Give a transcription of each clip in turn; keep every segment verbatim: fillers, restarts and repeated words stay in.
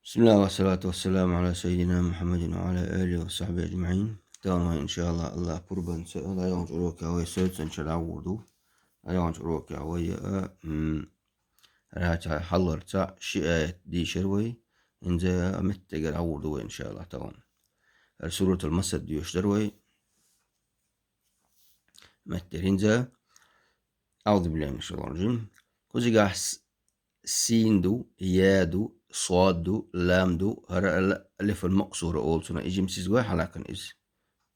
بسم الله والصلاة والسلام على سيدنا محمد وعلى آله وصحبه أجمعين. Тахана вай, иншааллахӀ, Аллахь пурбанца дӀаяханчу урокехь вай соьцанчу дӀагӀур ду. ДӀаяханчу урокехь вай а, м, рача хьалларца ши аят дийшира вай. ХӀинца а меттигара дӀагӀур ду вай, иншааллахӀ, тахана. ХӀара Суратул Масад доьшуш дара вай. Меттигара хӀинца. أعوذ بالله من الشيطان الرجيم. Кхузигахь с-, син ду, я ду, сод ду, лам ду, хӀара ал-, алифул макъсура олу цунах, и жимма сиз гой хьалакан иза.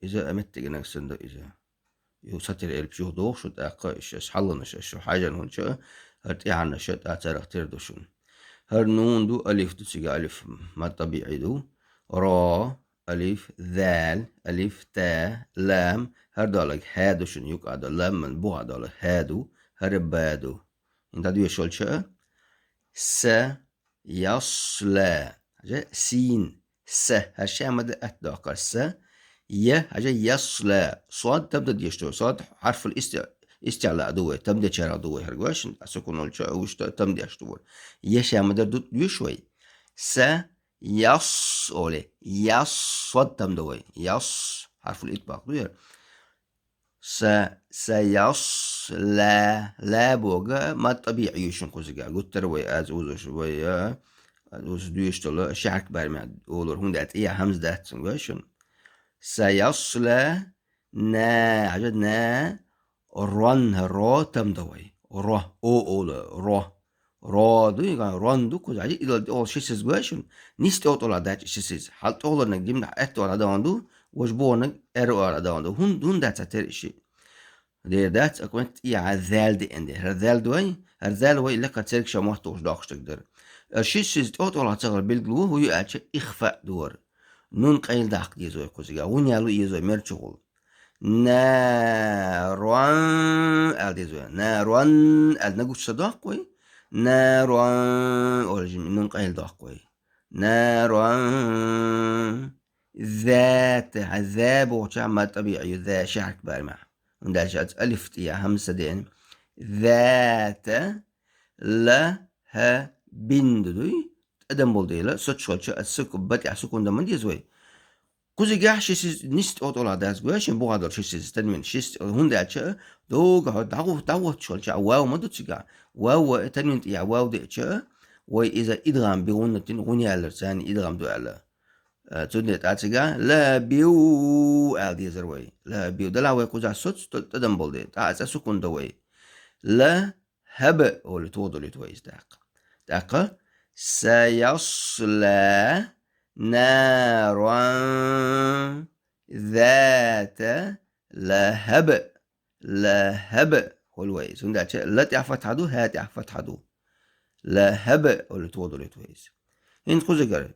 Иза а меттигинарг санна ду иза. Ю сатир элпаш юха дохуш ду, тӀаккха иш ас хьалланаш ас шу хьаьжан хӀунча, хӀара тӀаьхьарнаш а тӀа царах тера ду шуна. ХӀара нун ду, алиф ду, цига алиф мад тӀабиӀи ду. Ро, алиф, зал, алиф, та, лам, хӀара долаг хӀа ду шуна, юкъа долу ламан бухахь долу хӀа ду, хӀара ба ду. ХӀинца дӀадоьшуш волчу а, са, ясла. Хьажа, син, са, хӀара ша ма дан атта доккхура, са, я, хьажа, ясла. Сод там дан деш ду, сод хьарфул исти-, истиъла ду вай, там дечарах ду вай, хӀара гой шуна, сукун волчу а вуьшта там деш ду вай. Я ша ма дан ду доьшуш вай. Са, яс, оле, яс, сод там дан вай. Яс, хьарфул итбакъ ду яра. Са, са яс, ла, ла бога, мад тӀабиӀи ю шуна кхузигахь. Гуттара вай аз узуш вай, а, аз узуш доьшуш долу, ши хьаркат барамехь олура, хӀунда аьлча тӀехьа хьамза дац цуьнан, гой шуна. Са ясла, на, хьажа, на, рон, ро там дан вай. Ро, о, олу, ро. Ро ду, и ган рон ду, кхуза хьажа, и долу тӀехула ши сиз гой шуна. Ниса тӀехула дац и ши сиз. Хьал тӀехуларниг жимма аьтта ора дӀадахана ду, важа бохурниг аьрру ора дӀадахана ду. ХӀун-, хӀунда дац цхьа тера и ши? Дера дац, аккунат тӀехьа зал деана дера. ХӀара зал ду вай, хӀара зал вай лекха церг ша мотт тухуш доккхуш дерг дара. Ша ши сиз тӀехула цагӀар билгало ву, хӀун ю аьлча ихфаъ ду хӀара. Нун къайладаккха деза вай кхузигахь. ГӀунна яло еза вай мерчугӀула. Нарон аьлла деза вай. Нарон аьлла наггуш ца доккху вай. Нарон олу жимма нун къайладоккху вай. Нарон. Зата. Хьан за бохучохь мад тӀабиӀи ю, за ши хьаркат барамехь. ХӀунда аьлча аса алиф тӀехьа хьамза деана. Зата лахӀабин ду дуй? ТӀадам болу дела, соцуш волчу аса суку-, ба тӀехь сукун дан ма деза вай. Кхузигахь ши сиз ниса тӀехула дац, гой шуна, бухахь долу ши сиз, танвин ши сиз, хӀунда аьлча дога хьо дӀагӀу-, дӀагӀоттуш волчохь вав ма ду цигахь. Вав ва, танвин тӀехьа вав деача, вай иза идгӀам би гӀуннатин, гӀунна яларца идгӀам ду аьлла. Э, цундела тӀа цигахь ла биу аьлла дезара вай. Ла биу. Делахь вай кхузахь соц тӀа-, тӀадам болу дела. ТӀаккха цӀа сукун дан вай. Ла хӀаба олу, тӀе долуьйту вай иза тӀаккха. ТӀаккха саясла наран зата лахӀаб. ЛахӀаб хуьлу вай. Цундела ла тӀехь фатхьа ду, хӀа тӀехь фатхьа ду. ЛахӀаб олу, тӀе долуьйту вай иза. ХӀинца кхузигара.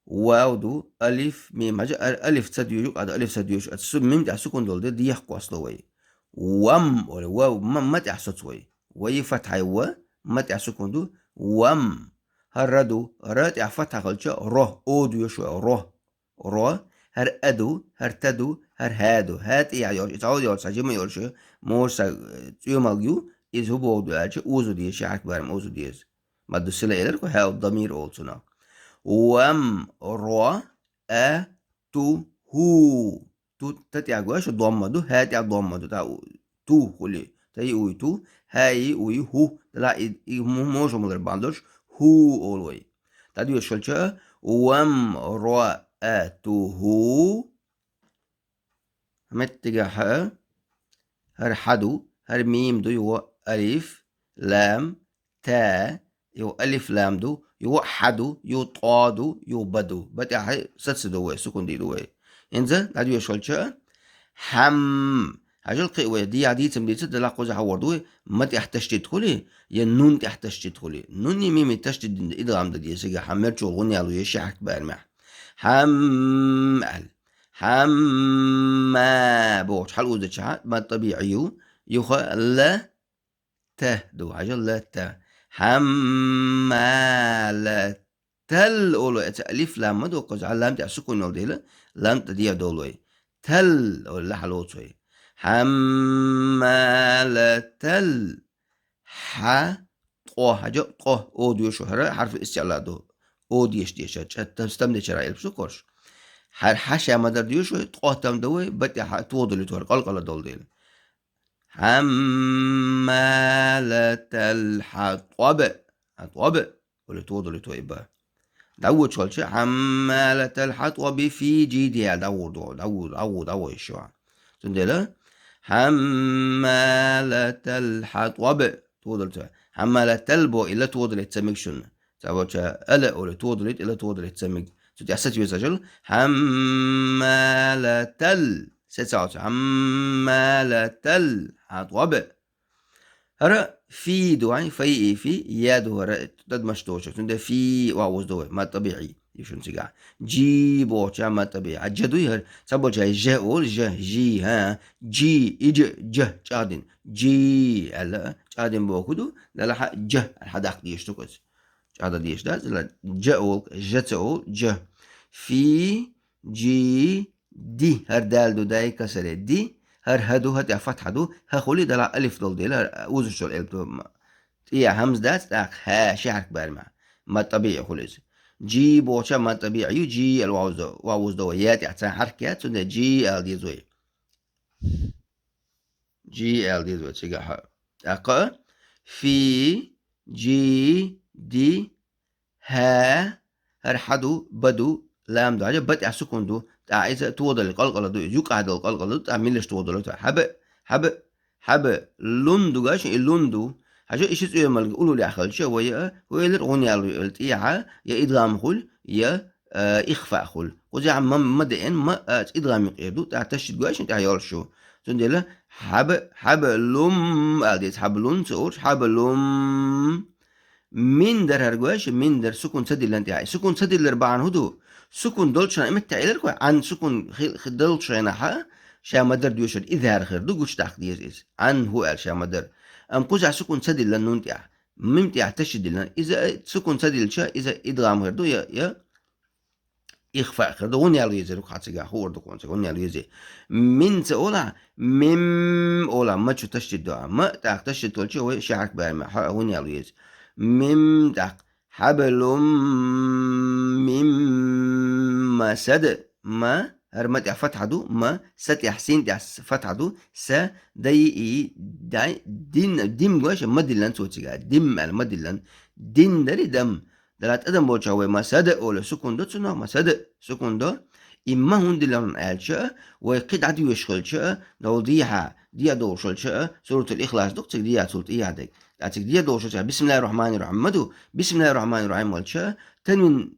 Вав ду, алиф, мим. Хьажа, ар-, алиф ца доьшу, ада алиф ца доьшу, аса су-, мим тӀехь сукун долу де дехкхосло вай. Вам, оле, вав, ма, ма тӀехь соцу вай. Вай фатхьай ва, ма тӀехь сукун ду, вам. ХӀара ра ду, ра тӀехь фатхьа хилча, ро, о доьшу вай, ро. Ро, хӀара а ду, хӀара та ду, хӀара хӀа ду. ХӀа тӀехь йолуш, и цхьа йолуш, цхьа жима йолуш, моша, э, цӀоьмалг ю, иза хӀун боху ду аьлча, узу деза, ши хьаркат барам узу деза. Мадду сила элира кху хьаьу дамир олу цунах. Вам ро а ту ху. Ту та тӀехь гой шу домма ду, хӀа тӀехь домма ду, та у-, ту хули. Та и уй ту, хӀа и уй ху. Дала и, и му-, можа малар бан долуш, ху олу вай. Та доьшуш хилча, вам ро а ту ху. Меттигахь хӀара хьа ду, хӀара мим ду, юха алиф, лам, та, юха алиф, лам ду, юха хьа ду, юха тӀо ду, юха ба ду. Ба тӀехь саца ду вай, сукун ду вай. ХӀинца дӀадоьшуш хилча, хьам. Хьажал кхин а вай, дехьа дийцам дийца, дала кхуза хьавор ду вай, ма тӀехь ташдид хули, я нун тӀехь ташдид хули. Нунни мими ташдид дина идгӀам дан деза, хьан мерчул гӀунна яло еза ши хьаркат барамехь. Хьам аьлла. Хьамма бохучу хьал узачахьа, мад тӀабиӀи ю, юха ла та ду, хьажа ла та. Хьамма ла тал олу, эца алиф лам ма ду, кхуза лам тӀехь сукун йолу дела, лам тӀе дехьа долу вай. Тал олу, ла хьалоцу вай. Хьамма ла тал. Хьа, тӀо, хьажа, тӀо, о доьшу хӀара, хьарфу истиъла ду. О деш деша, чӀа там, там дечара элп шу корш. ХӀара хьа ша ма дар деш вай, ткъо там да вай, ба тӀехьа тодалуьйту хӀара къалкъала долу дела. حمالة الحطب. ХьатӀоб. Оли тодалуьйту вай ба. ДӀавучхалча, حمالة الحطب في جيدها. ДӀагӀур ду, дӀагӀур, дӀагӀур, дӀагӀур ишо. Цундела, حمالة الحطب. Тодалуьйту. حمالة الحطب, ила тодалуьйту ца мегаш шуна. Ца боча, ала оли тодалуьйту, ила тодалуьйту ца мег. Цу тӀехь саца везаш вай. حمالة ال. Саца оцу. حمالة الحطب. ХӀара фи ду, ай, фай и фи, я ду хӀара, тадмаш доцу. Цунда фи ва уз ду вай, мад табиӀи, ишун цигахь. Жи бохуча мад табиӀи. А жа дуй хӀара, ца боча жа ол, жа, жи, хӀа, жи, и жа, жа, чӀадин. Жи, аьлла, чӀадин боху ду, далахьа жа, хьадаккха деш ду кхуьз. ЧӀада деш дац, ила жа ол, жа ца ол, жа. Фи, Жи, ди, хӀара дал ду дай касаре. Ди, хӀара хӀа ду, хӀа тӀехь фатхьа ду, хӀа хули дала алиф долу дела, хӀара узуш долу элп ду. ТӀе хьамз дац, тӀаккха хӀа ши хьарк барма. Мад табиӀи хули иза. Жи бохуча мад табиӀи ю, жи ал ва уз до, ва уз до, я тӀехь цхьа хьарк яц, цунда жи ал дезой. Жи ал дезой, цигахь. ТӀаккха фи, жи, ди, хӀа, хӀара хьа ду, ба ду, лам ду, хьажа, ба тӀехь сукун ду, тӀаккха иза тодалуьйту къалкъала ду, иза юкъахь долу къалкъала ду, тӀаккха милаш тодалуьйту, хьаба, хьаба, хьаба, лун ду гаш, и лун ду. Хьажа, и ши цӀоьмалга уллехь хилча, вай а, вай элира гӀун ял ю, эл тӀехьа, я идгӀам хуьлу, я, а, ихфаъ хуьлу. Кхузахь ма, ма деана, ма, а, идгӀам юкъера ду, тӀаккха ташдид гаш, тӀехь йолуш ю. Цундела, хьаба, хьаба лум, аьлла деза, хьаба лун ца олуш, хьаба лум. Мин дар хӀара гой шу, мин дар сукун ца диллан тӀехь. Сукун ца диллар бахьана хӀун ду? Сукун долчу хенахь, меттехь элира кхой, Ӏан сукун хи-, хи-, долчу хенахь, ша ма дар доьшур, иза хӀара хир ду, гучу даккха деза иза. Ӏан хӀу аьлла ша ма дар. Амма кхузахь сукун ца диллан нун тӀехь. Мим тӀехь таши диллан. Иза, э, сукун ца диллча, иза идгӀам хир ду, я, я ихфаъ хир ду. ГӀун ял веза, рук хьан цигахь, хуур ду кхуьнца, гӀун ял веза. Мин ца ола, мим ола, ма чу таши ду. Ма, тӀаккха таши толча, вай ши хьарк баьрма, хьа, гӀун ял веза. Мим, тӀаккха. Хьаблум мим масад. Ма, хӀара ма тӀехь фатхьа ду, ма, са тӀехь, син тӀехь с-, фатхьа ду, са, дай, и, дай, дин, дим гой шу, ма диллан цо цигахь, дим аьлла ма диллан, дин дари дам. Дала тӀадам болча вай масад олу сукун до цунах, масад сукун до. И ма хӀунда диллан аьлча, вай кхидӀа доьшуш хилча, довла дехьа, де а довшалча, Суратул Ихлас ду-кх цига де а цул тӀехьа дерг. Ткъа цига де а довшалча, Бисмиллахир Рахманир Рахим ма ду, Бисмиллахир Рахманир Рахим валча, танвин,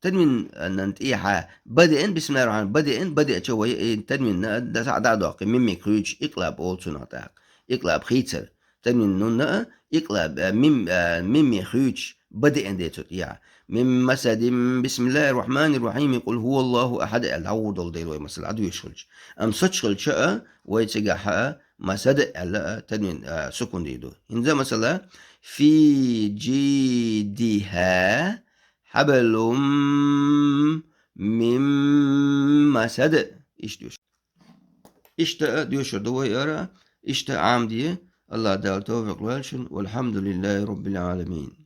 танвин, а, нан тӀехьа, ба деана, Бисмиллахир Рахманир, ба деана, ба деача вай, э, танвин, а, да, сахь дӀа а доккхи, мимми хуьйцуш, икълаб олу цунах тӀаккха. Икълаб хийцар. Танвин нунна а, икълаб, а, мим, а, мимми хуьйцуш, ба деана децо тӀехьа. Мим масадим, Бисмиллахир Рахманир Рахим, Къул хӀуваллаху ахьад аьлла, дӀагӀур долу дела вай, масала, Ӏадвеш хилча. Амма соцуш хилча а, вай цигахь а, масад аьлла а, танвин, а, сукун дийр ду. ХӀинца, масала, фи жидиха хьаблум мим масад. Иштта доьшур. Иштта а доьшур ду вай ара, иштта а Ӏамаде, Аллах Дала тавфикъ лойла шуна, валхьамдулиллахи роббил Ӏаламин.